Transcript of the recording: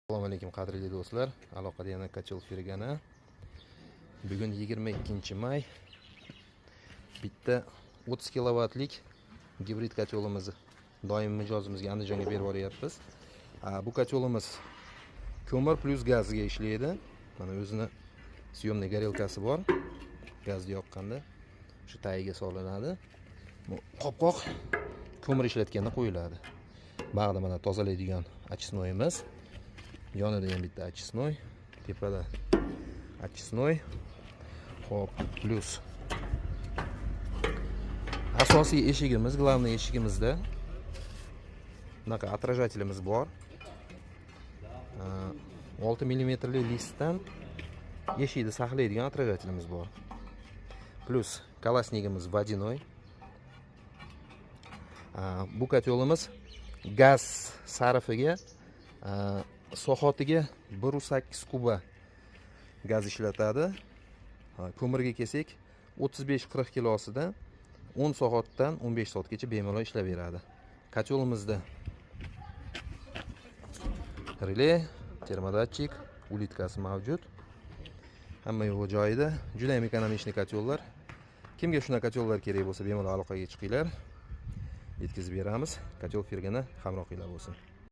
Assalomu alaykum qadrli do'stlar. Aloqada yana Kotel Fergana. Bugun 22-may. Bitta 30 kilovatlik gibrid kotelimizni doim mijozimizga Andijonga berib yuboryapmiz. Bu kotelimiz ko'mir plus gazga ishlaydi. Mana o'zini съемный gorelkasi bor. Gazni yoqqanda shu tagiga solinadi. Bu qopqoq ko'mir ishlatganda qo'yiladi. Bag'da mana tozalaydigan очистной imiz. Yonida ham bitta очистной, tepada очистной. Xo'p, плюс asosiy eshigimiz, главный eshigimizda bunaqa отражатель imiz bor. 6 millimetrli listdan eshikni saqlaydigan отражатель imiz bor. Плюс колосник imiz водяной. Bu kotelimiz gaz sarfiga soatiga 1,8 kuba gaz ishlatadi. Ko'mirga kelsak, 35-40 kilosida 10 soatdan 15 soatgacha bemalol ishlayveradi. Kotelimizda реле, термодатчик, улитка si mavjud. Hamma yo'g'i joyida. Juda ham экономичный kotellar. Kimga shunaqa kotellar kerak bo'lsa, bemalol aloqaga chiqinglar. Yetkazib beramiz. Kotel Fergana hamrohinglar bo'lsin.